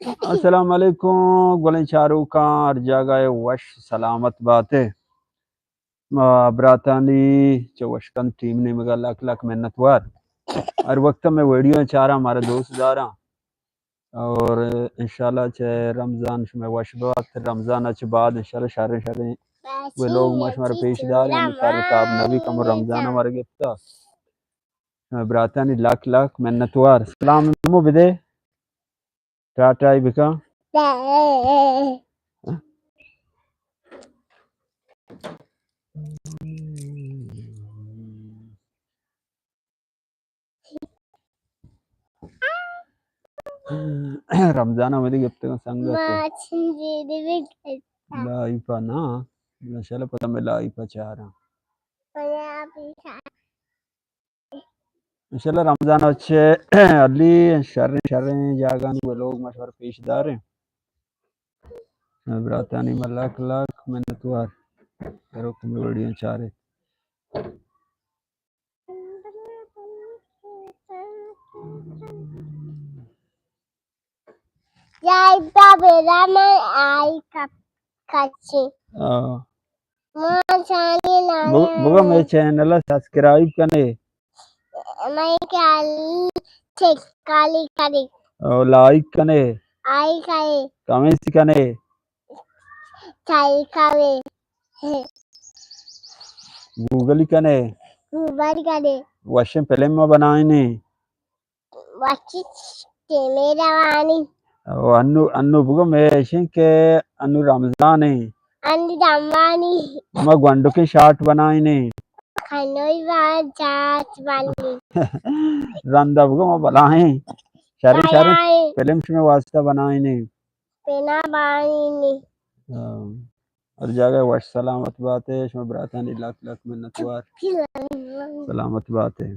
السلام علیکم گلیں چاروکاں، ہر جاگہ ءَ وش سلامت بات ئے۔ ما براتانی چہ وشکند ٹیم نیمگا لک لک منتوار۔ ہر وقت مئے ویڈیو چاراں، مارا دوست داراں۔ اور انشاءاللہ چہ رمضان شمئے وش بات۔ رمضان چہ بعد انشاءاللہ شریں شریں ویلوگ ما شمارا پیش داریں۔ ہمے کار تاب نبی کمو رمضان مارا گپتا۔ شمئے براتانی لک لک منتوار۔ سلام مو بدے۔ ٹاٹا ئی بکا۔ رمضان ءَ مدی گپتگاں سنگت۔ لائیپا نا، انشاءاللہ پدا میں لائیپا چاراں۔ انشاءاللہ رمضان ءَ چہ علی شریں شریں جاگانی ویلوگ ما شمارا پیش داریں۔ براتانی ما لک لک منتوار۔ کرو کہ مئے ویڈیو چارے۔ جائیدہ بیرا من آئی کپ کچی۔ آ۔ ما چانی لایا۔ بگو مئے چینل ءَ سبسکرائب کنے۔ مئے چینل ءَ چیک کالی کنے۔ او لائک کنے۔ آئی کنے۔ کمنٹس کنے۔ چائی کنے۔ گوگل کنے۔ گوگل کنے۔ وشیں فلم ما بنائینے۔ وتی ٹیمے روانی۔ او انو، انو بگو مئے اشیں کہ انو رمضان ایں۔ انو رمضانی۔ ما گونڈکیں شارٹ بنائینے۔ کھنوئی بار شارٹ بنی۔ رندا بگو ما بلائیں۔ شریں شریں بلائیں۔ فلم شمئے واسطہ بنائینے۔ پینا بنائینے۔ ہاں۔ ہر جاگہ وش سلامت بات ئے، شمئے براتانی لک لک منتوار۔ سلامت بات ئے۔